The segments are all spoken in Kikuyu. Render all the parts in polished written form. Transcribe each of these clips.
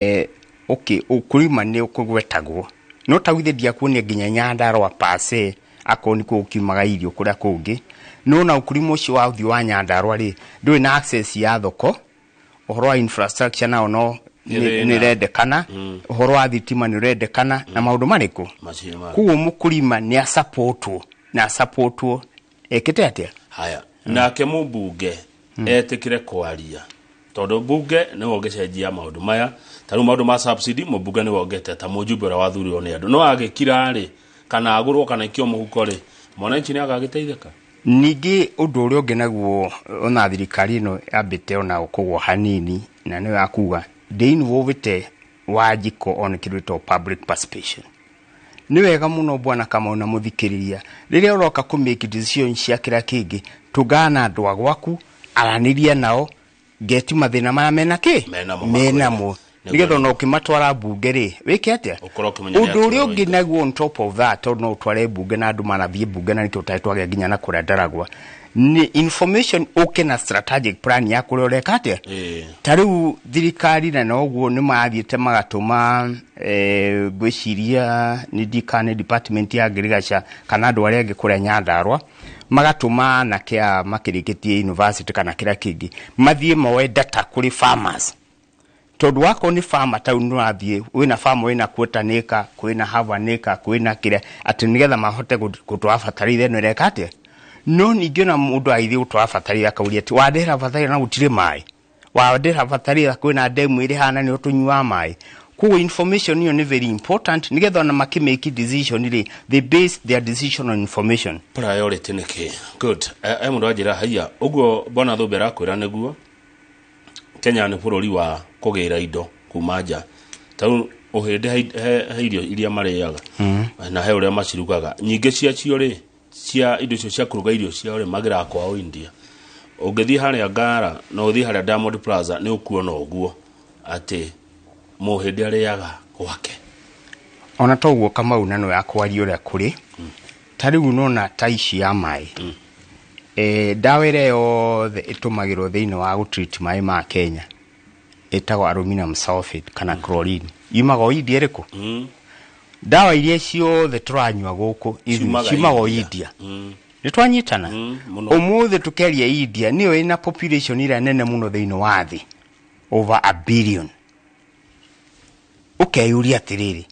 Okay, ukulima nĩ ũkũgwetagwo no ta githĩ ndiakuonia nginya Nyandarua pase akorwo nĩkuo gũkiumaga irio kũrĩa kũngĩ, no na ukulima ũcio wa ũthiũ wa Nyandarua rĩ, ndũrĩ na access ya thoko. Ũhoro wa infrastructure nao no Nĩ thĩna. nĩ ũrendekana, ũhoro wa thitima nĩ ũrendekana na maũndũ marĩkũ. Macio ma Koguo mũkulima nĩ asapotwo na asapotwo ekĩte atĩa. Haya, nake mũmbunge etĩkĩre kwaria, tondũ mbunge nĩwe ũngĩcenjia maũndũ maya. Ta rĩu maũndũ ma subsidy, mũmbunge nĩwe ũngĩte ta mũjumbe ũrĩa wathurirwo nĩ andũ no agĩkira rĩ, kana agũrwo kana ikio mũhuko rĩ, mwananchi nĩ agagĩteithĩka. Ningĩ ũndũ ũrĩa ũngĩ naguo, ona thirikari ĩno yambĩte ona kũgwa hanini na nĩyo ya kuga ndĩinvolvĩte Wanjiko on kĩndũ gĩtagwo public participation. Nĩ wega mũno, bwana Kamau na mũthikĩrĩria, rĩrĩa ũroka kũ make decision cia kĩrĩa kĩngĩ, tũngana na andũ a gwaku, aranĩria nao, ngeti mathĩna marĩa mena kĩ Menamo. menamo. Nĩguo. Nĩgetha ona ũkĩmatwara mbunge rĩ, wĩke atĩa? Ũkorwo ũkĩmenya nĩ Ũndũ ũrĩa atĩa ũngĩ ũroiga. naguo on top of that, tondũ no ũtware mbunge na andũ manathiĩ mbunge na nĩkĩo ũtarĩ twagĩa nginya na kũrĩa ndaragwa nĩ information, ũke na strategic plan ya kũrĩa ũreka atĩa. Ta rĩu thirikari na noguo nĩ mathiĩte magatũma, ngwĩciria nĩ ndikana nĩ department ya ngirigaca kana andũ arĩa angĩ kũrĩa Nyandarua, magatũma anake aya makĩrĩkĩtie university kana kĩrĩa kĩngĩ, mathiĩ moe data kũrĩ farmers, tondũ wakorwo nĩ farmer tau nĩ ũrathiĩ wĩna farmer wĩna quarter acre, kwĩna half an acre, kwĩna kĩrĩa, atĩ nĩgetha mahote gũtwara bataraitha ĩno ĩreka atĩa. No ningĩ ona mũndũ agĩthiĩ gũtwara bataraitha akauria atĩ wandehera bataraitha na gũtirĩ maĩ, wandehera bataraitha kwĩna ndemu ĩrĩ hana nĩ ũtũnyuaga maĩ. Koguo information ĩyo nĩ very important, nĩgetha ona makĩmake decision rĩ, they base their decision on information. Priority nĩ kĩ? Good. E mũndũ anjĩra haiya ũguo bwana Thũmbĩ arakwĩra nĩguo Kenya nĩ bũrũri wa kũgĩra indo kuma nja. Ta rĩu ũhĩndĩ he irio iria marĩaga na he ũrĩa macirugaga, nyingĩ ciacio rĩ, cia indo icio cia kũruga irio ciao rĩ, magĩraga kwao India. Ũngĩthiĩ harĩa Ngara na ũthiĩ harĩa Diamond Plaza, nĩ ũkuona ũguo atĩ mũhĩndĩ arĩaga gwake. Ona toguo Kamau, na no yakwaria ũrĩa kũrĩ, ta rĩu nona ta ici ya maĩ, ndawa ĩrĩa yothe ĩtũmagĩrwo thĩinĩ wa gũtreat maĩ ma Kenya ĩtagwo aluminum sulfate kana chlorine, yumaga o India ĩrĩkũ. Ndawa iria ciothe tũranyua gũkũ ithuĩ Ciumaga ciumaga o India. India. Nĩ twanyitana? Mũno. Ũmũthĩ tũkĩaria, India nĩyo ĩna population ĩrĩa nene mũno thĩinĩ wa thĩ, over a billion. Ũkeyũria atĩrĩrĩ,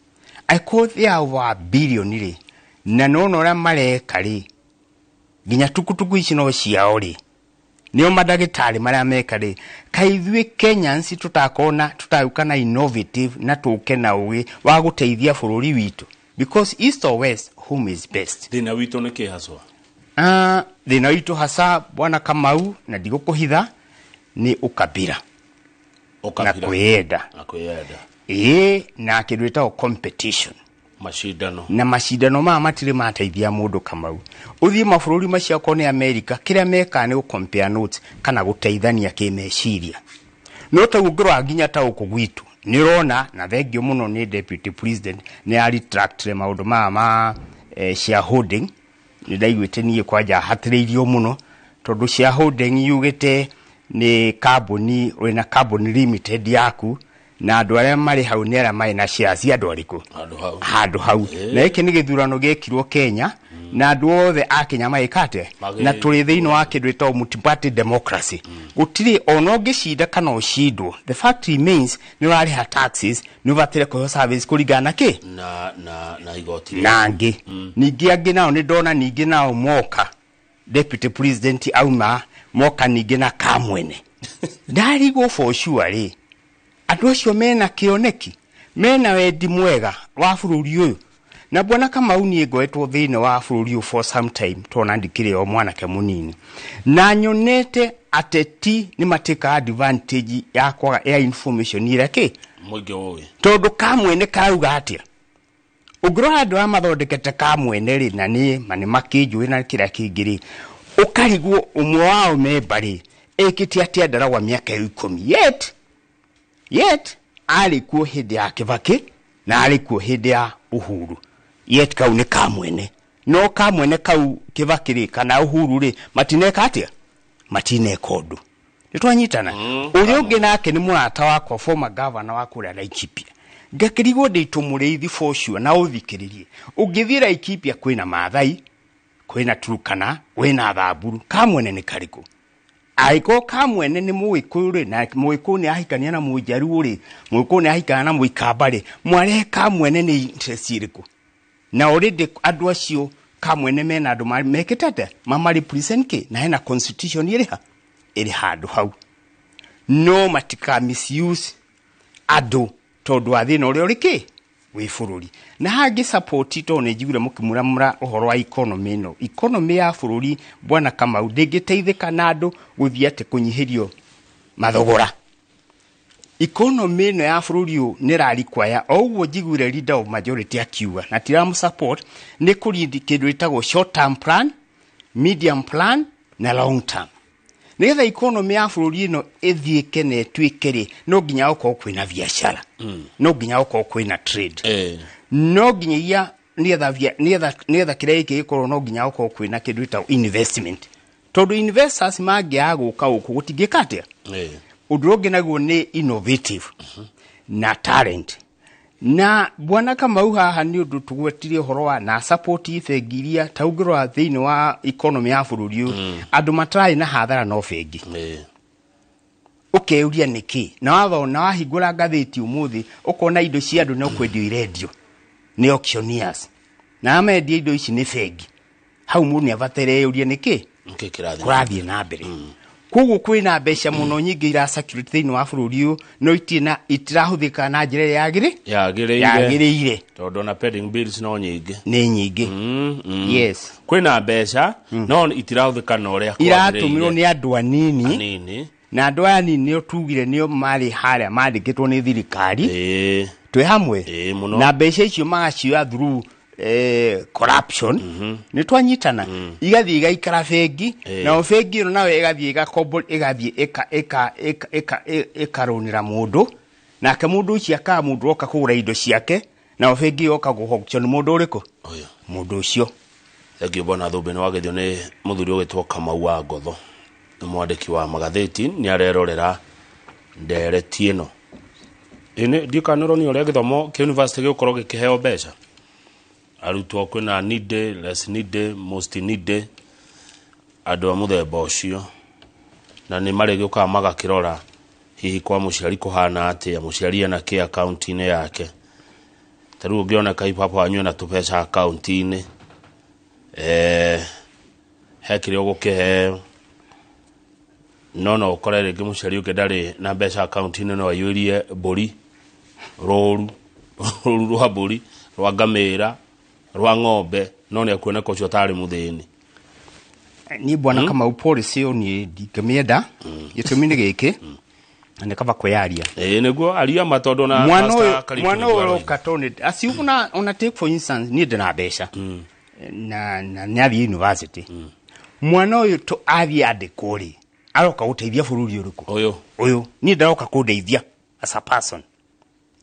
angĩkorwo they are over a billion rĩ, na nona ũrĩa mareka rĩ, nginya tukutuku ici no ciao rĩ, nĩo mandagĩtarĩ marĩa meka rĩ, kaĩ ithuĩ Kenyans tũtakona tũtagũka na innovative na tũke na ũgĩ wa gũteithia bũrũri witũ? Because east or west, home is best. Thĩna witũ nĩ kĩ haswa? Thĩna witũ hasa, bwana Kamau, na ndigũkũhitha, nĩ ũkabira na Ũkabira. kwĩyenda. Na kwĩyenda. Ĩĩ, na kĩndũ gĩtagwo competition. Macindano. Na macindano maya matirĩ mateithia mũndũ, Kamau. Ũthiĩ mabũrũri macio, akorwo nĩ America, kĩrĩa mekaga nĩ gũ-compare notes kana gũteithania kĩmeciria. No ta ũngĩrora nginya ta gũkũ gwitũ, nĩ ũrona, na thengio mũno nĩ deputy president nĩ a retractire maũndũ maya ma shareholding. Nĩ ndaiguĩte niĩ kwanja hatĩrĩirio mũno, tondũ shareholding yugĩte nĩ kambuni wĩna kambuni limited yaku, na andũ arĩa marĩ hau nĩ arĩa marĩ na shares cia andũ arĩkũ. Handũ hau. Handũ hau. Na gĩkĩ nĩ gĩthurano gĩekirwo Kenya na andũ othe a Kenya magĩka atĩa? Na tũrĩ thĩinĩ wa kĩndũ gĩtagwo multi-party democracy. Gũtirĩ ona ũngĩcinda kana ũcindwo, the fact remains nĩ ũrarĩha taxes, nĩ ũbataire kũheo service kũringana na kĩ Na igoti. Na angĩ ningĩ, angĩ nao nĩ ndona ningĩ nao moka, deputy president auma moka ningĩ na kamwene, ndarigwo for sure rĩ, andũ acio mena kĩoneki, mena wendi mwega wa bũrũri ũyũ. Na bwana Kamau, niĩ ngoretwo thĩinĩ wa bũrũri ũyũ for some time, tona ndikĩrĩ o mwanake mũnini, na nyonete ateti nĩ matĩka advantage ya kwaga ya information ĩrĩa kĩ mũingĩ ũĩ. Tondũ kamwene karauga atĩa? Ũngĩrora andũ aya mathondekete kamwene rĩ, na nĩ ma nĩ makĩnjũĩ na kĩrĩa kĩngĩ rĩ, ũkarigwo ũmwe wao memba rĩ, ĩkĩte atĩa ndaragwa mĩaka ĩyo 10, yet arĩ kuo hĩndĩ ya Kĩbakĩ na arĩ kuo hĩndĩ ya Uhuru, yet kau nĩ kamwene. No kamwene kau, Kĩbakĩ rĩ kana Uhuru rĩ, matineka atĩa? Matineka ũndũ. Nĩ twanyitana. Ũrĩa ũngĩ nake nĩ mũrata wakwa, former governor wa kũrĩa Laikipia. Ngakĩrigwo ndĩitũ mũrĩithi for sure, na ũthikĩrĩrie. Ũngĩthiĩ Laikipia kwĩna Maathai, kwĩna Turkana, kwĩna Thamburu, kamwene nĩ karĩkũ? Angĩkorwo kamwene nĩ Mũgĩkũyũ rĩ, na Mũgĩkũyũ nĩ ahikania na Mũjaruo rĩ, Mũgĩkũyũ nĩ ahikana na Mũikamba rĩ, mwarehe kamwene nĩ interest ĩrĩkũ? Na already andũ acio kamwene mena andũ mekĩte atĩa? Mama represent kĩ? Na hena constitution ĩrĩ ha? Ĩrĩ handũ hau. No matika misuse andũ tondũ wa thĩna ũrĩa ũrĩ kĩ? Wĩ bũrũri. Na hangĩ support, tondũ nĩ njiguire mũkĩmuramura ũhoro wa economy ĩno. Economy ya bũrũri, bwana Kamau, ndĩngĩteithĩka na andũ gũthiĩ atĩ kũnyihĩrio mathogora. Economy ĩno ya bũrũri ũyũ nĩ ĩra o ũguo njiguire leader of majority akiuga na tiramu support, nĩ kũrindi kĩndũ gĩtagwo short term plan, medium plan na long term. Nĩgetha economy ya bũrũri ĩno ĩthiĩke na ĩtuĩke rĩ, no nginya gũkorwo kwĩna biacara, no nginya gũkorwo kwĩna trade, no nginyagia nĩgetha kĩrĩa gĩkĩ gĩkorwo, no nginya gũkorwo kwĩna kĩndũ gĩtagwo investment, tondũ investors mangĩaga gũka gũkũ gũtingĩka atĩa? Ũndũ ũngĩ naguo nĩ innovative na talent. Na bwana Kamau, haha nĩ ũndũ tũgwetirie ũhoro wa na support bengi iria ta ũngĩrora thĩinĩ wa economy ya bũrũri ũyũ, andũ matararĩ na hathara no bengi. Ũkeyũria nĩkĩ, na wathona wahingũra ngathĩti ũmũthĩ ũkona indo cia andũ no kwendio irendio nĩ auctioneers, na amendia indo ici nĩ bengi. Hau mũndũ nĩ abataire eyũrie nĩkĩ Nĩkĩ kĩrathiĩ kũrathiĩ na mbere. Koguo kwĩna mbeca mũno nyingĩ ira circulate thĩinĩ wa bũrũri ũyũ, no itirĩ na itirahũthĩka na njĩra ĩrĩa yagĩrĩire. Yagĩrĩire. Tondũ ona pending bills no nyingĩ. Nĩ nyingĩ. Yes. Kwĩna mbeca no itirahũthĩka na ũrĩa iratũmĩrwo nĩ andũ anini. Anini. Na andũ aya anini nĩo tugire nĩo marĩ harĩa mandĩkĩtwo nĩ thirikari. Twĩ hamwe? Ĩĩ, mũno. Na mbeca icio magacioya through corruption. Nĩ twanyitana? Igathiĩ igaikara bengi. Nayo bengi ĩno nayo ĩgathiĩ ĩgakombo, ĩgathiĩ ĩkarũnĩra mũndũ, nake mũndũ ũcio akaga mũndũ oka kũgũra indo ciake, nayo bengi yoka kũ nĩ mũndũ ũrĩkũ? Ũyũ. Mũndũ ũcio. Thengiũ, bwana Thũmbĩ. Nĩ wagethio nĩ mũthuri ũgĩtwo Kamau wa Ngotho, nĩ mwandĩki wa magathĩti, nĩ arerorera ndereti ĩno. Ĩ ndiũ kana nĩ ũronio ũrĩa gĩthomo kĩa university gĩgũkorwo gĩkĩheo mbeca arutwo. Kwĩna needy, less needy, most needy, andũ a mũthemba ũcio, na nĩ marĩgĩũkaga magakĩrora hihi kwa mũciari kũhana atĩa, mũciari ena kĩ akaunti-inĩ yake. Ta rĩu ũngĩoneka hihi baba wanyu ena tũbeca akaunti-inĩ, he kĩrĩa ũgũkĩheo, no no ũkore rĩngĩ mũciari ũngĩ ndarĩ na mbeca akaunti-inĩ, no aiyũrie mbũri, rũru rũru rwa mbũri, rwa ngamĩra, rwa ng'ombe, no nĩ akuoneka ũcio tarĩ mũthĩni. Niĩ, bwana Kamau, policy ĩyo niĩ ndingĩmĩenda. Gĩtũmi nĩ gĩkĩ, na nĩ kaba kwĩyaria. Ĩĩ, nĩguo aria ma, tondũ na Mwana Pastor ũyũ Kariuki mwana nĩguo ũyũ aroiga. ũroka tondũ asiu ona take for instance, niĩ ndĩna mbeca na nĩ athiĩ university. Mwana ũyũ to athiĩ andĩkwo rĩ, aroka gũteithia bũrũri ũrĩkũ? Ũyũ. Ũyũ niĩ ndaroka kũndeithia as a person.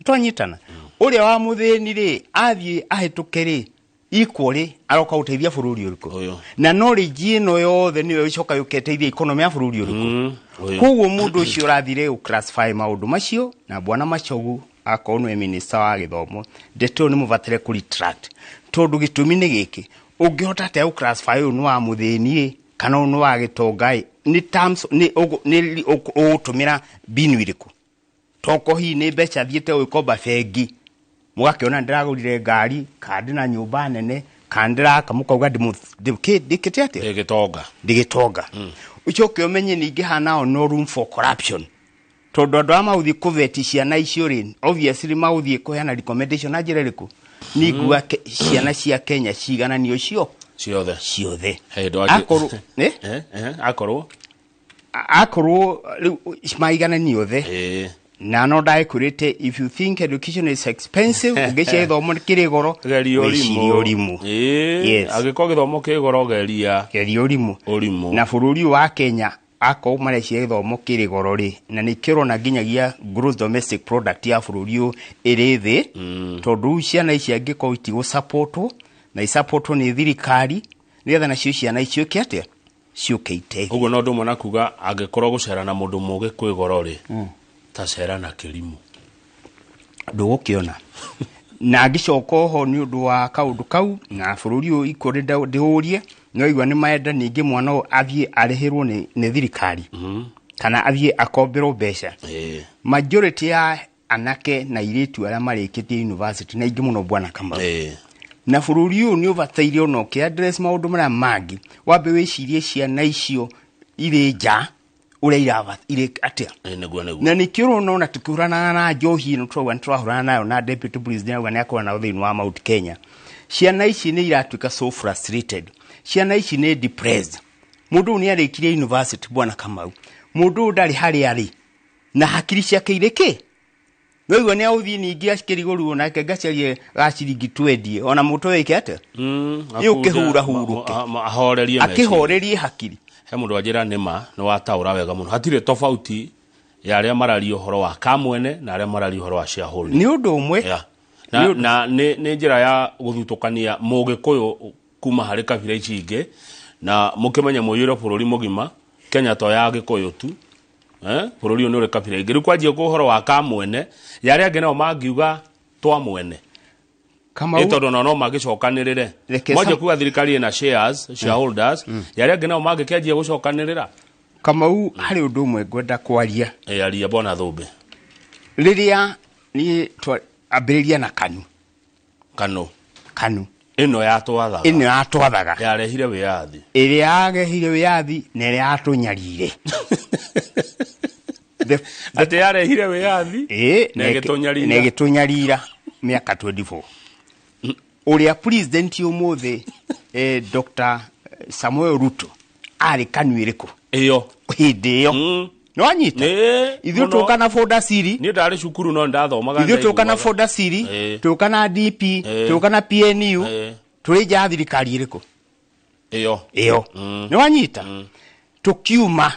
Twanyitana? Ũrĩa wa mũthĩni rĩ, athiĩ ahĩtũke rĩ, equally aroka gũteithia bũrũri ũrĩkũ? Ũyũ. Na knowledge ĩno yothe nĩyo ĩcoka yũke ĩteithie economy ya bũrũri ũrĩkũ? Ũyũ. Koguo mũndũ ũcio ũrathire gũ-classify maũndũ macio, na bwana Machogu akorwo nĩwe minister wa gĩthomo, ndeto ĩyo nĩ mũbatare kũ retract, tondũ gĩtũmi nĩ gĩkĩ: ũngĩhota atĩa gũ classify ũyũ nĩ wa mũthĩni ĩ kana ũyũ nĩ wa gĩtonga ĩ? Nĩ terms nĩ ũgũtũmĩra mbinu ĩrĩkũ? Toko hihi nĩ mbeca thiĩte gũgĩkomba bengi, mũgakĩona ndĩragũrire ngari, kana ndĩna nyũmba nene, kana ndĩraka, mũkauga ndĩkĩte atĩa? Ndĩ gĩtonga. Ndĩgĩtonga. Ũcoke ũmenye ningĩ hanao no room for corruption, tondũ andũ arĩa magũthiĩ kũveti ciana icio rĩ, obviously magũthiĩ kũheana recommendation na njĩra ĩrĩkũ? Nĩ ngua ciana cia Kenya cigananio cio ciothe. Ciothe. He hĩndĩ wanjĩ- Akorwo Akorwo akorwo rĩu maigananio othe, na no ndagĩkwĩrĩte, if you think education is expensive, ũngĩcia gĩthomo kĩrĩ goro, geria wĩcirie ũrimũ. Ũrimũ. Ĩĩ. Yes. Angĩkorwo gĩthomo kĩ goro, geria geria ũrimũ. Ũrimũ. Na bũrũri ũyũ wa Kenya, akorwo marecia gĩthomo kĩrĩ goro rĩ, na nĩ kĩrona nginyagia gross domestic product ya bũrũri ũyũ ĩrĩ thĩ, tondũ rĩu ciana ici angĩkorwo itigũsapotwo na isapotwo nĩ thirikari, nĩgetha nacio ciana icio ĩke atĩa? Ciũke iteithie. Ũguo no ũndũ ũmwe na kuga angĩkorwo gũcera na mũndũ mũgĩ kwĩ goro rĩ, ta cera na kĩrimũ. Ndũgũkĩona na ngĩcoka oho nĩ ũndũ wa kaũndũ kau na bũrũri ũyũ ikũrĩ ndĩũrie no igua nĩ marenda ningĩ mwana ũyũ athiĩ arĩhĩrwo nĩ thirikari kana athiĩ akomberwo mbeca. Majority ya anake na airĩtu arĩa marĩkĩtie university na aingĩ mũno, bwana Kamau, na bũrũri ũyũ nĩ ũbataire ona ũkĩ address maũndũ marĩa mangĩ, wambe wĩcirie ciana icio irĩ nja ũrĩa iraba irĩ atĩa. Nĩguo. Na nĩkĩo ũrona ona tũkĩhũranaga na njohi ĩno tũrauga nĩ tũrahũrana nayo na deputy president auga nĩ akorwo nayo thĩinĩ wa Mount Kenya. Ciana ici nĩ iratuĩka so frustrated, ciana ici nĩ depressed. Mũndũ ũyũ nĩ arĩkirie university, bwana Kamau, mũndũ ũyũ ndarĩ harĩa arĩ na hakiri ciake irĩ kĩ noigua nĩ agũthiĩ ningĩ akĩrigũrwo nake ngacarie ga ciringi twendie ona mũtwe wĩke atĩa. Ĩ ũkĩhurahurũke. Ahorerie meciria. Akĩhorerie hakiri. He mũndũ wanjĩra nĩma nĩ wataũra wega mũno, hatirĩ tofauti ya arĩa mararia ũhoro wa kamwene na arĩa mararia ũhoro wa shareholding. Nĩ ũndũ ũmwe. Yeah. Na nĩ njĩra ya gũthutũkania mũgĩkũyũ kuma harĩ kabira ici ingĩ, na mũkĩmenye mũiyũre bũrũri mũgima. Kenya to ya gĩkũyũ tu, eh? Bũrũri ũyũ nĩ ũrĩ kabira ingĩ. Rĩu kwanjia kũ ũhoro wa kamwene ya arĩa angĩ nao mangiuga twa mwene. Kamau. Ĩ tondũ nao no magĩcokanĩrĩre. Mwanjia kuga thirikari ĩna shares, shareholders, ya arĩa angĩ nao mangĩkĩanjia gũcokanĩrĩra. Kamau, harĩ ũndũ ũmwe ngwenda kwaria. Ĩ, aria, bwana Thũmbĩ. Rĩrĩa niĩ ambĩrĩria na KANU. KANU. KANU. Ĩno yatwathaga. Ĩno yatwathaga. Yarehire wĩyathi. Ĩrĩa yarehire wĩyathi na ĩrĩa yatũnyarire. Atĩ yarehire wĩyathi na ĩgĩtũnyarira. Na ĩgĩtũnyarira mĩaka 24. Ũrĩa president ũmũthĩ, Dr. Samuel Ruto, arĩ KANU ĩrĩkũ? Ĩyo. Hĩndĩ ĩyo. Nĩ wanyita? Ĩĩ, Ithuĩ mũno. tũka na Foda Siri. Niĩ ndarĩ cukuru no ndathomaga. Ithuĩ tũka na Ndaiguaga. Foda Siri, tũka na DP, tũka na PNU, tũrĩ nja ya thirikari ĩrĩkũ? Ĩyo. Ĩyo. Nĩ wanyita? Tũkiuma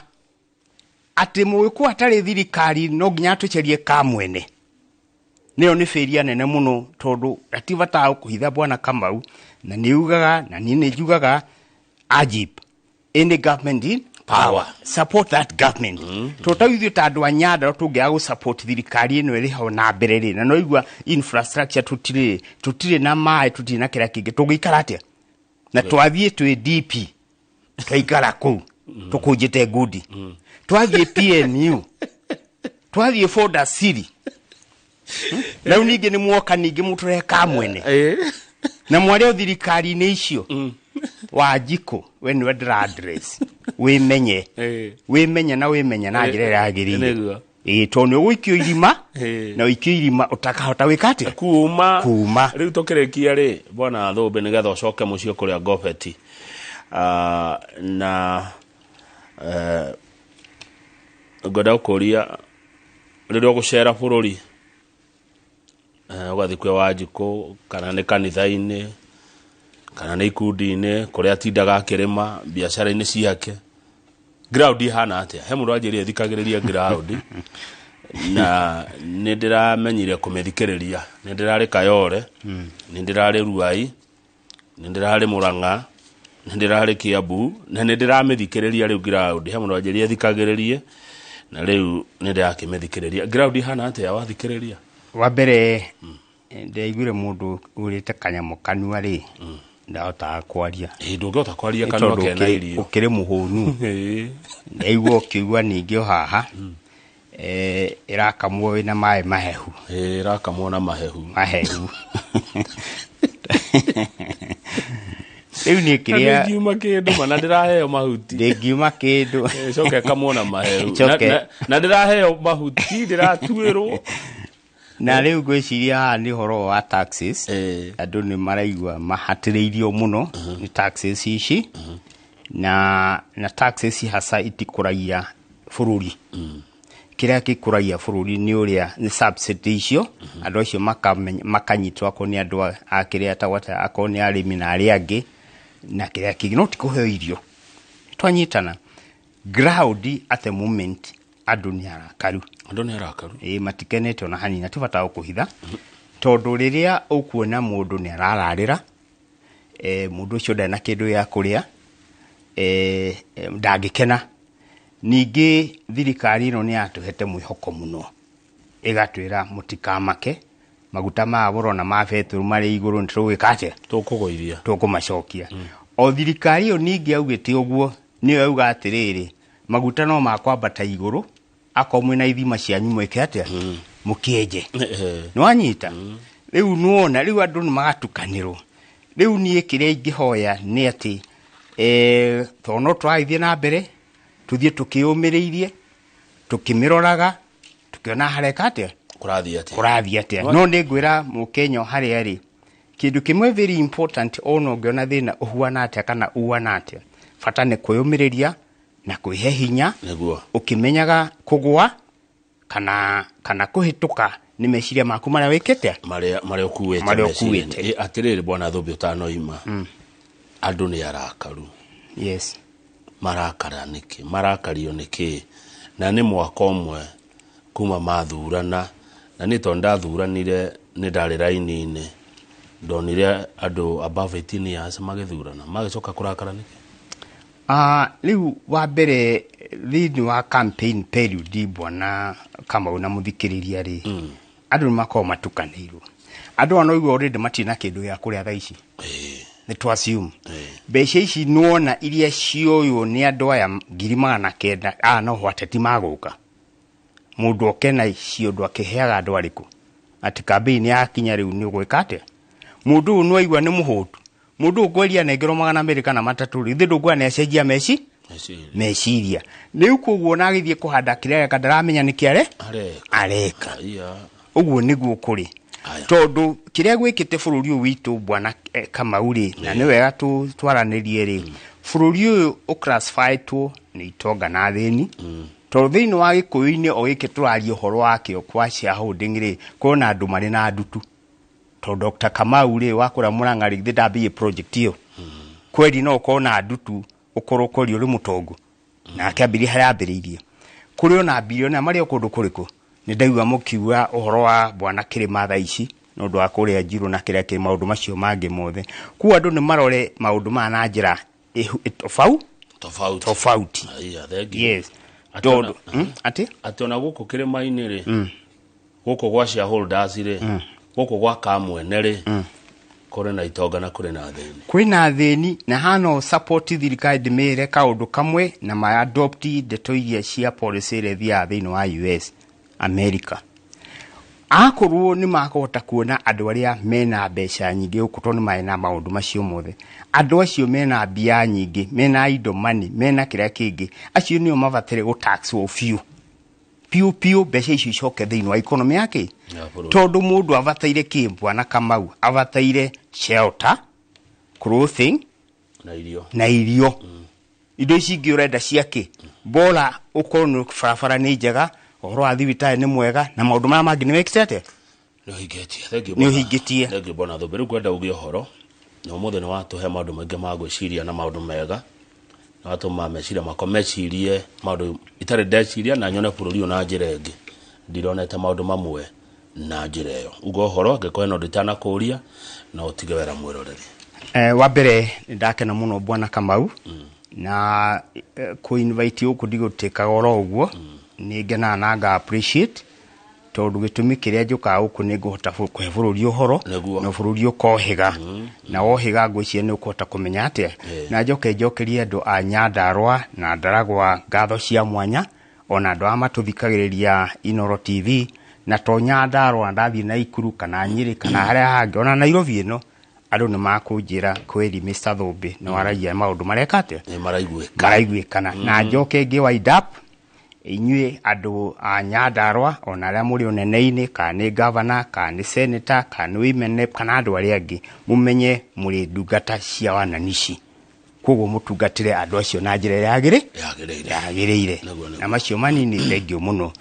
atĩ mũgĩkũyũ atarĩ thirikari no nginya atũcerie kamwene. Nĩyo nĩ bĩria nene mũno, tondũ hatibataga kũhitha, bwana Kamau, na nĩ ugaga na niĩ nĩ njugaga AGIP, any government in power, support that government. Tondũ ta ithuĩ ta andũ a Nyandarua tũngĩaga gũ support thirikari ĩno ĩrĩ ho na mbere rĩ, na no igua infrastructure tũtirĩ na maĩ, tũtirĩ na kĩrĩa kĩngĩ, tũngĩikara atĩa? Na twathiĩ twĩ DP twaikara kũu tũkũnjĩte ngundi, twathiĩ PNU, twathiĩ Foda Siri, rĩu ningĩ nĩ mwoka ningĩ mũtũrehe kamwene na mwarĩ o thirikari-inĩ icio. Wanjikũ, we nĩwe ndĩra address, wĩmenye. Wĩmenye na wĩmenye na njĩra ĩrĩa yagĩrĩire. Ĩĩ, tondũ nĩ ũgũikio irima na ũikio irima ũtakahota gwĩka atĩa? Kuma. Kuma. Rĩu tũkĩrĩkia rĩ, bwana Thũmbĩ, nĩgetha ũcoke mũciĩ kũrĩa Ngobeti, na ngwenda gũkũria, rĩrĩa ũgũcera bũrũri, ũgathiĩ kwĩ Wanjikũ kana nĩ kanitha-inĩ kana nĩ ikundi-inĩ kũrĩa atindaga akĩrĩma biacara-inĩ ciake, ground ihana atĩa? He mũndũ wanjĩrire thikagĩrĩria ground na nĩ ndĩramenyire kũmĩthikĩrĩria. Nĩ ndĩrarĩ Kayore, nĩ ndĩrarĩ Ruai, nĩ ndĩrarĩ Murang'a, nĩ ndĩrarĩ Kiambu, na nĩ ndĩramĩthikĩrĩria rĩu ground. He mũndũ wanjĩrire thikagĩrĩrie na rĩu nĩ ndĩrakĩmĩthikĩrĩria. Ground ihana atĩa wathikĩrĩria? Wa mbere, ndĩraiguire mũndũ ũrĩte kanyamũ kanua rĩ, ndahotaga kwaria. Ĩ, ndũngĩhota kwaria kanua Tondũ kena irio. Ũkĩrĩ mũhũnu. Ndaigua ũkiuga ningĩ o haha, ĩrakamwo wĩna maĩ mahehu. Ĩ, ĩrakamwo na mahehu. Mahehu. Rĩu niĩ kĩrĩa Ndĩngiuma kĩndũ mana ndĩraheo mahuti. Ndĩngiuma kĩndũ. Ĩ, coke ĩkamwo na mahehu. Coke. Na ndĩraheo mahuti, ndĩratuĩrwo. Na rĩu ngwĩciria haha nĩ ũhoro wa taxes. Andũ nĩ maraigua mahatĩrĩirio mũno nĩ taxes ici. Na taxes hasa itikũragia bũrũri. Kĩrĩa gĩkũragia bũrũri nĩ ũrĩa nĩ subsidy icio, andũ acio makanyitwo akorwo nĩ andũ a kĩrĩa ta gwata, akorwo nĩ arĩmi na arĩa angĩ na kĩrĩa kĩngĩ, no ti kũheo irio. Twanyitana ground at the moment andũ nĩ arakaru. Andũ nĩ arakaru. Ĩĩ, matikenete ona hanini, ti bata kũhitha, tondũ rĩrĩa ũkuona mũndũ nĩ arararĩra, mũndũ ũcio ndarĩ na kĩndũ gĩa kũrĩa, Ndangĩkena. Ningĩ thirikari ĩno nĩ yatũhete mwĩhoko mũno, ĩgatwĩra mũtikamake, maguta maya mũrona ma betũrũ marĩ igũrũ, nĩ tũgwĩka atĩa? Tũkũgũithia. Tũkũmacokia. O thirikari ĩyo ningĩ yaugĩte ũguo, nĩyo yauga atĩrĩrĩ, maguta no makwambata igũrũ, akorwo mwĩna ithima cianyu mwĩke atĩa? Mũkĩenje. Nĩwanyita? Rĩu nĩwona rĩu andũ nĩ magatukanĩrwo. Rĩu niĩ kĩrĩa ingĩhoya nĩ atĩ tondũ no tũragĩthiĩ na mbere, tũthiĩ tũkĩyũmĩrĩirie, tũkĩmĩroraga, tũkĩona hareka atĩa, kũrathiĩ atĩa, kũrathiĩ atĩa. No nĩ ngwĩra mũkenya o harĩa arĩ, kĩndũ kĩmwe very important, ona ũngĩona thĩna ũhuana atĩa kana uana atĩa, bata nĩ kwĩyũmĩrĩria na kwĩhe hinya, ũkĩmenyaga kũgũa kana kũhĩtũka nĩ meciria maku marĩa wĩkĩte, marĩa ũkuĩte, marĩa meciria-inĩ. ũkuĩte. Ĩ, atĩrĩrĩ bwana Thũmbĩ, ũtanoima, andũ nĩ arakaru. Marakara nĩkĩ? Marakario nĩkĩ? Na nĩ mwaka ũmwe kuma mathurana, na niĩ tondũ ndathuranire nĩ ndarĩ raini-inĩ, ndonire andũ above 18 years magĩthurana, magĩcoka kũrakara nĩkĩ? Rĩu wa mbere, thĩinĩ wa campaign period, bwana Kamau na mũthikĩrĩria rĩ, andũ nĩ makoragwo matukanĩirwo. Andũ aya no already matirĩ na kĩndũ gĩa kũrĩa thaa ici. Nĩ tũ assume mbeca ici nĩwona iria cioywo nĩ andũ aya 900,000, aya no ateti magũka, mũndũ oke na icio, ũndũ akĩheaga andũ arĩkũ atĩ campaign yakinya rĩu nĩ ũgwĩka atĩa? Mũndũ ũyũ nĩwaigua nĩ mũhũtu. Mũndũ ũyũ kweria nengerwo 200 kana 300 rĩ, ithe ndũkuona nĩ acenjia meci Meciria. Meciria. Rĩu koguo ona agĩthiĩ kũhanda kĩrĩa areka, ndaramenya nĩkĩ are areka. Areka. Aya. Ũguo nĩguo kũrĩ, Aya. tondũ kĩrĩa gwĩkĩte bũrũri ũyũ witũ, bwana Kamau rĩ, na nĩ wega twaranĩrie rĩ, bũrũri ũyũ ũclassifytwo nĩ itonga na athĩni, tondũ thĩinĩ wa gĩkũyũ-inĩ o gĩkĩ tũraria ũhoro wakĩo kwa shareholding rĩ, kwĩna andũ marĩ na ndutu, tondũ Dr. Kamau rĩ, wakũrĩa Mũrang'a rĩ, githĩ ndambĩie project ĩyo? Kweri no ũkorwo na ndutu, ũkorwo kweri ũrĩ mũtongu, nake ambĩrĩrie harĩa ambĩrĩirie. Kũrĩ ona bilionea marĩ o kũndũ kũrĩkũ. Nĩ ndaigua mũkiuga ũhoro wa bwana Kĩrĩma thaa ici nĩ ũndũ wa kũrĩa Njirũ na kĩrĩa kĩ maũndũ macio mangĩ mothe. Koguo andũ nĩ marore maũndũ maya na njĩra tofauti. Tofauti. Aya, thank you. Yes. Atĩ tondũ atĩ atĩ ona gũkũ kĩrĩma-inĩ rĩ, gũkũ gwa shareholders rĩ, gũkũ gwa kamwene rĩ, kũrĩ na itonga na kũrĩ na thĩni. Kwĩna thĩni, na hano support thirikari, ndĩmĩre kaũndũ kamwe na ma adopt ndeto iria cia policy ĩrĩa ĩthiaga thĩinĩ wa US America. Akorwo nĩ makũhota kuona andũ arĩa mena mbeca nyingĩ gũkũ, tondũ nĩ marĩ na maũndũ macio mothe, andũ acio mena mbia nyingĩ, mena indo money, mena kĩrĩa kĩngĩ, acio nĩo mabataire gũtaxwo biũ biũ biũ, mbeca icio icoke thĩinĩ wa economy yake Ya bũrũri. Tondũ mũndũ abataire kĩ, bwana Kamau? Abataire shelter, clothing na irio. Na irio. Indo ici ingĩ ũrenda ciake, bora ũkorwo nĩ barabara nĩ njega, ũhoro wa thibitarĩ nĩ mwega, na maũndũ marĩa mangĩ nĩ wĩkĩte atĩa? Nĩ ũhingĩtie, thank you. Nĩ ũhingĩtie. Thank you, bwana Thũmbĩ. Rĩu ngwenda uge ũhoro na ũmũthĩ nĩ watũhe maũndũ maingĩ ma gwĩciria na maũndũ mega, nĩ watũma meciria makwa mecirie maũndũ itarĩ ndeciria, na nyone bũrũri ũyũ na njĩra ĩngĩ ndironete maũndũ mamwe na njĩra ĩyo. Uga ũhoro angĩkorwo hena ũndũ itanakũria, na ũtige wera mwĩroreri. Wa mbere nĩ ndakena mũno, bwana Kamau, na kũ invite gũkũ ndigũtĩkaga oro ũguo. Nĩ ngenaga na nga appreciate, tondũ gĩtũmi kĩrĩa njũkaga gũkũ nĩ ngũhota kũhe bũrũri ũhoro, na bũrũri ũkohĩga, na wohĩga ngwĩciria nĩ ũkũhota kũmenya atĩa. Na njoke njokerie andũ a Nyandarũa na Ndaragwa ngatho cia mwanya, ona andũ aya matũthikagĩrĩria Inooro TV, na to Nyandarũa, ndathiĩ Naikuru kana Nyĩrĩ kana harĩa hangĩ, ona Nairobi ĩno, andũ nĩ makũnjĩra kweri Mr. Thũmbĩ nĩ waragia maũndũ mareka atĩa? Nĩ maraiguĩka. Maraiguĩkana. Na njoke ngĩ wind up, inyuĩ andũ a Nyandarũa, ona arĩa mũrĩ ũnene-inĩ, kana nĩ governor, kana nĩ senator, kana nĩ women rep, kana andũ arĩa angĩ, mũmenye mũrĩ ndungata cia wananici, koguo mũtungatĩre andũ acio na njĩra ĩrĩa yagĩrĩire. Yagĩrĩire. Nĩguo. Na macio manini, thank you mũno,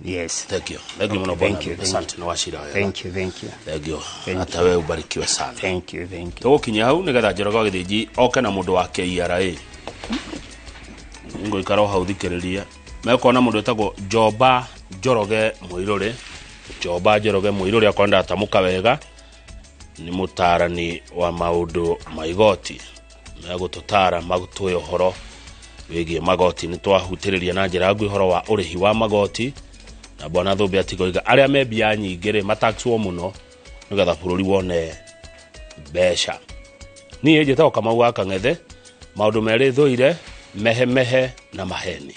yes. Thank you, thank you mũno. Okay, thank bwana you, thank Asante, nĩ wacira wega. Thank you, thank you. Thank you. Thank Hata wewe ubarikiwe sana. Thank you, thank you. Tũgũkinya hau nĩgetha Njoroge wa Gĩthĩnji oke na mũndũ wa KRA. Ngũikara o hau thikĩrĩrie mekuona mũndũ wĩtagwo Njoba Njoroge Mũirũrĩ. Njoba Njoroge Mũirũrĩ, akorwo ndatamũka wega, nĩ mũtaarani wa maũndũ ma igoti. Megũtũtara magũtũhe ũhoro wĩgiĩ magoti. Nĩ twahutĩrĩria na njĩra nguhĩ ũhoro wa ũrĩhi wa magoti, na bwana Thũmbĩ atigoiga arĩa me mbia nyingĩ rĩ mataxwo mũno nĩgetha bũrũri wone mbeca. Niĩ njĩtagwo Kamau wa Kang'ethe. Maũndũ merĩ thũire, mehemehe na maheni.